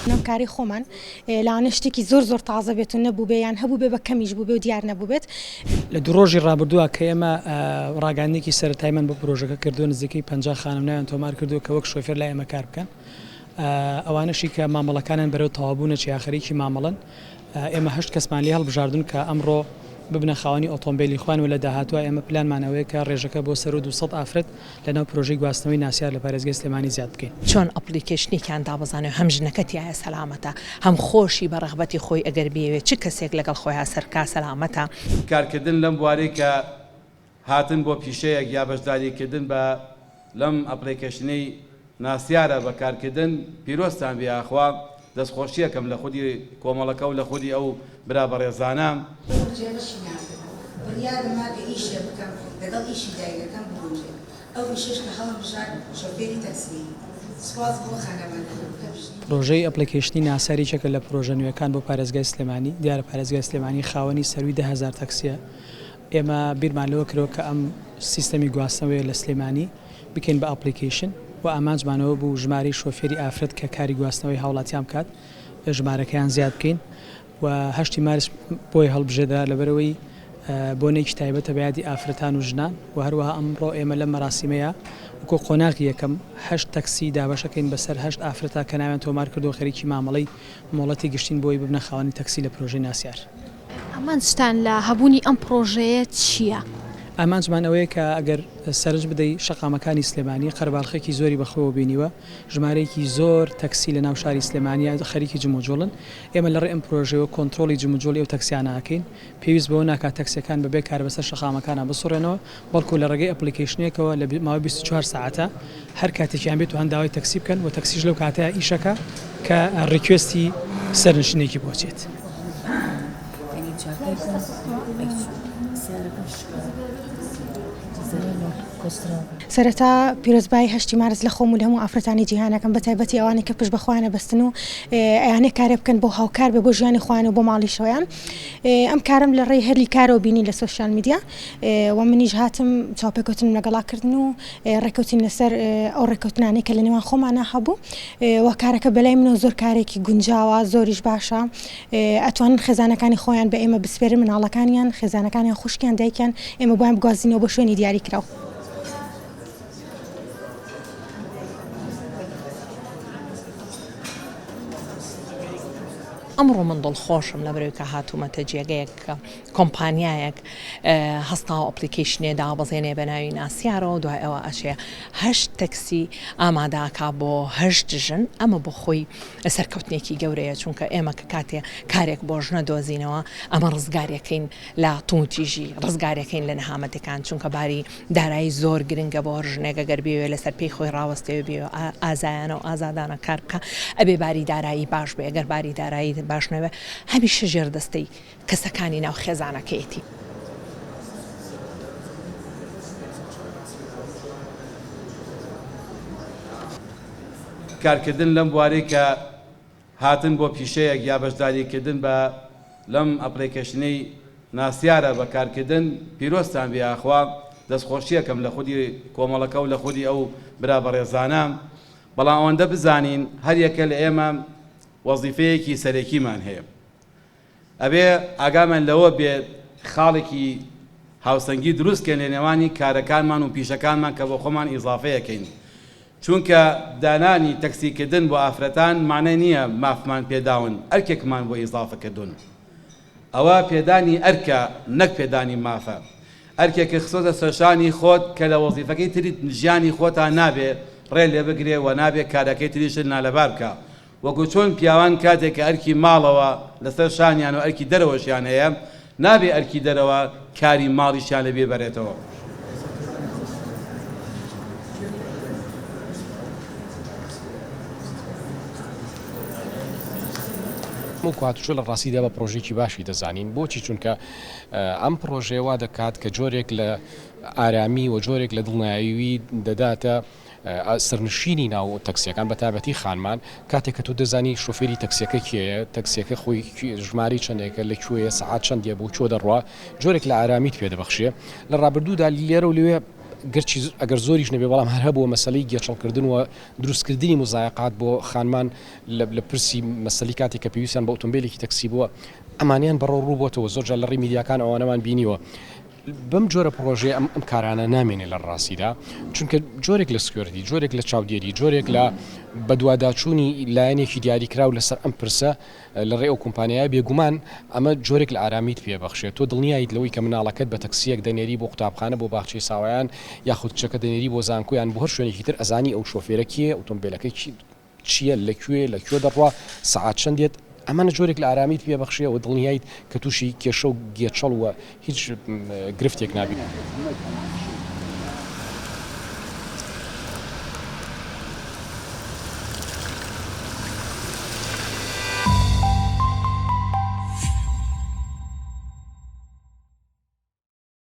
لەم کارەی خۆمان لەوانەیە شتێکی زۆر زۆر تازە بێت و نەبووبێ یان هەبووبێ بە کەمیش بووبێ و دیار نەبووبێت. لە دوو ڕۆژی ڕابردووە کە ئێمە ڕاگەیاندنێکی سەرەتاییمان بۆ پرۆژەکە کردووە نزیکەی 50 خانم ناویان تۆمار کردووە کە وەک شۆفێر لای ئێمە کار بکەن ئەوانەشی کە مامەڵەکانیان بەرەو تەواوبوونە چیا خەریکی مامەڵەن ئێمە هەشت کەسمان لێ هەڵبژاردوون کە ئەمڕۆ ببنە خاوەنی ئۆتۆمبێلی خۆیان و لە داهاتووە ئێمە پلانمان ئەوەیە کە ڕێژەکە بۆ سەروو 200 ئافرەت لەناو پرۆژەی گواستنەوەی ناسیار لە پارێزگای سلێمانی زیاد بکەین. چۆن ئەپڵیکەیشنێکیان دابەزانێ هەم ژنەکە تیایە سەلامەتە هەم خۆشی بە ڕەغبەتی خۆی ئەگەر بیەوێ چ کەسێک لەگەڵ خۆیا سەرکا سەلامەتە. کارکردن لەم بوارەی کە هاتن بۆ پیشەیەک یا بەشداریکردن بە لەم ئەپڵیکەشنەی ناسیارە بە کارکردن پیرۆزتان بێ یاخوا دەستخۆشیەکەم لە خودی کۆمەڵەکە و لە خودی ئەو برا بەڕێزانە. بگونجێ بەشی ناردبوو بڕیارم ما کە ئیشێ بکەم لەگەڵ ئیشی دایکەکەم بگونجێ ئەو ئیشەش کە هەڵم بژارد شۆفێری تەکسی سوپاس بۆ خانەوادەکەم کە بژی. پرۆژەی ئەپڵیکەیشنی ناسیار یەکێکە لە پرۆژە نوێکان بۆ پارێزگای سلێمانی، دیارە پارێزگای سلێمانی خاوەنی سەرووی 10,000 تەکسییە، ئێمە بیرمان لەوە کردەوە کە ئەم سیستەمی گواستنەوەیە لە سلێمانی بکەین بە ئەپڵیکەیشن و ئامانجمان ئەوە بوو ژمارەی شۆفێری ئافرەت کە کاری گواستنەوەی هاوڵاتیان بکات ژمارەکەیان زیاد بکەین و هەشتی مارس بۆی هەڵبژێردرا لەبەرئەوەی بۆنەیەکی تایبەتە بە یادی ئافرەتان و ژنان و هەروەها ئەمڕۆ ئێمە لەم مەراسیمەیا وەکو قۆناغی یەکەم هەشت تەکسی دابەشەکەین بەسەر هەشت ئافرەتا کە ناویان تۆمار کردووە خەریکی مامەڵەی مۆڵەتی گشتین بۆی ببنە خاوەنی تەکسی لە پرۆژەی ناسیار. ئامانجتان لە هەبوونی ئەم پڕۆژەیە چییە؟ ئامانجمان ئەوەیە کە ئەگەر سەرنج بدەی شەقامەکانی سلێمانی قەرەباڵخێکی زۆری بەخۆیەوە بینیوە، ژمارەیەکی زۆر تەکسی لەناو شاری سلێمانییە خەریکی جموجوڵن، ئێمە لەڕێی ئەم پرۆژەیەوە کۆنترۆڵی جموجوڵی ئەو تەکسیانە ئەکەین، پێویست بەوە ناکات تەکسیەکان بەبێ کار بەسەر شەقامەکانا بسوڕێنەوە، بەڵکو لە ڕێگەی ئەپڵیکەیشنێکەوە لە ماوەی 24 سەعاتە هەر کاتێکیان بێت توان داوای تەکسی بکەن و تەکسیش لەو کاتەیا ئیشەکا کە request ی سەرنشینێکی بۆ چێت. سەرەتا پیرۆزبایی هەشتی مارس لە خۆم و لە هەموو ئافرەتانی جیهان ئەکەم بە تایبەتی ئەوانەی کە پشت بە خۆیان ئەبەستن و ئەیانێ کارێ بکەن بۆ هاوکار بێ بۆ ژیانی خۆیان و بۆ ماڵیشەوەیان ئەم کارم لە ڕێی هەلی کارەوە بینی لە سۆشیال میدیا و منیش هاتم چاوپێکەوتنم لەگەڵا کردن و ڕێکەوتین لەسەر ئەو ڕێکەوتنانەی کە لە نێوان خۆمانە هەبوو و کارەکە بەلای منەوە زۆر کارێکی گونجاوە زۆریش باشە ئەتوانن خێزانەکانی خۆیان بە ئێمە بسپێرن مناڵەکانیان خێزانەکانیان خوشکیان دایکیان ئێمە بۆیان بگوازینەوە بۆ شوێنی دیاری کراو. ئەمڕۆ من دڵخۆشم لەبەرئەوەی کە هاتوومەتە جێگەیەک کە کۆمپانیایەک هەستاوە ئەپلیکەیشنێ دابەزێنێ بە ناوی ناسیارەوە دوای ئەوە ئەچێ هەشت تەکسی ئامادە ئەکا بۆ هەشت ژن ئەمە بۆ خۆی سەرکەوتنێکی گەورەیە چونکە ئێمە کە کاتێ کارێک بۆ ژنە دۆزینەوە ئەمە ڕزگارێکەین لە توندوتیژی ڕزگارێکەین لە نەهامەتەکان چونکە باری دارایی زۆر گرنگە بۆ هەر ژنێک ئەگەر بیەوێ لەسەر پێی خۆی ڕاوەستێ و بیەوێ ئازایانە و ئازادانە کار بکا ئەبێ باری دارایی باش بێ ئەگەر باری دارایی باش نەبێ هەمیشە ژێردەستەی کەسەکانی ناو خێزانەکەیەتی. کارکردن لەم بوارەی کە هاتن بۆ پیشەیەک یا بەشداریکردن بە لەم ئەپڵیکەشنەی ناسیارە بە کارکردن پیرۆزتان بێ یاخوا دەستخۆشیەکەم لە خودی کۆمەڵەکە و لە خودی ئەو برا بەڕێزانە بەڵام ئەوەندە بزانین هەریەکە لە ئێمە وەزیفەیەکی سەرەکیمان هەیە ئەبێ ئاگامان لەوە بێت خاڵێکی هاوسەنگی دروست کەین لە نێوانی کارەکانمان و پیشەکانمان کە بۆ خۆمان ئیزافەیەکەین چونکە دانانی تەکسی کردن بۆ ئافرەتان مانای نییە مافمان پێداون ئەرکێکمان بۆ ئیزافە کردوون ئەوە پێدانی ئەرکە نەک پێدانی مافە ئەرکێکت خستۆتە سەرشانی خۆت کە لە وەزیفەکەی تری ژیانی خۆتا نابێ ڕێ لێبگرێ و نابێ کارەکەی تریشت نالەبار بکا وەکو چۆن پیاوان کاتێک کە ئەرکی ماڵەوە لەسەر شانیان و ئەرکی دەرەوەشیان هەیە، نابێ ئەرکی دەرەوە کاری ماڵیشیان لەبیر بەرێتەوە. وەکو هاتوچۆ لە ڕاستیدا بە پڕۆژەیەکی باشی دەزانین، بۆچی؟ چونکە ئەم پڕۆژەیە وا دەکات کە جۆرێک لە ئارامی و جۆرێک لە دڵنیایی دەداتە سەرنشینی ناو تەکسیەکان بە تایبەتی خانمان کاتێک کە تۆ دەزانی شۆفێری تەکسیەکە کێیە تەکسیەکە خۆی ژمارەی چەندێکە لە کوێیە سەعات چەندیە بۆ کوێ دەڕوا جۆرێک لە ئارامیت پێ دەبەخشێ لە ڕابردوودا لێرە و لەوێ. گەرچی ئەگەر زۆریش نەبێ بەڵام هەر هەبووە مەسەلەی گێچەڵکردن و دروستکردنی مزایەقات بۆ خانمان لە پرسی مەسەلی کاتێک کە پێویستیان بە ئۆتۆمبیلێکی تەکسی بووە ئەمانیان بەڕەو ڕوو بۆتەوە زۆر جار لە ڕێی میدیاکان ئەوانەمان بینیوە بەم جۆرە پڕۆژەیە ئەم ئەم کارانە نامێنێ لە ڕاستیدا چونکە جۆرێک لە security جۆرێک لە چاودێری جۆرێک لە بەدواداچوونی لایەنێکی دیاریکراو لەسەر ئەم پرسە لە ڕێی ئەو کۆمپانیایە بێگومان ئەمە جۆرێک لە ئارامیت پێ بەخشێت تۆ دڵنیایت لەوەی کە مناڵەکەت بە تەکسیەک دەنێری بۆ قوتابخانە بۆ باخچەی ساوایان یاخود کچەکە دەنێری بۆ زانکۆ یان بۆ هەر شوێنێکی تر ئەزانی ئەو شۆفێرە کێیە ئۆتۆمبێلەکەی چییە لە کوێ لە کوێ دەڕوا سەعات چەند دێت ئەمانە جۆرێک لە ئارامیت پێ بەخشێ و دڵنیایت کە تووشی کێشە و گێچەڵ و هیچ گرفتێک نابیت.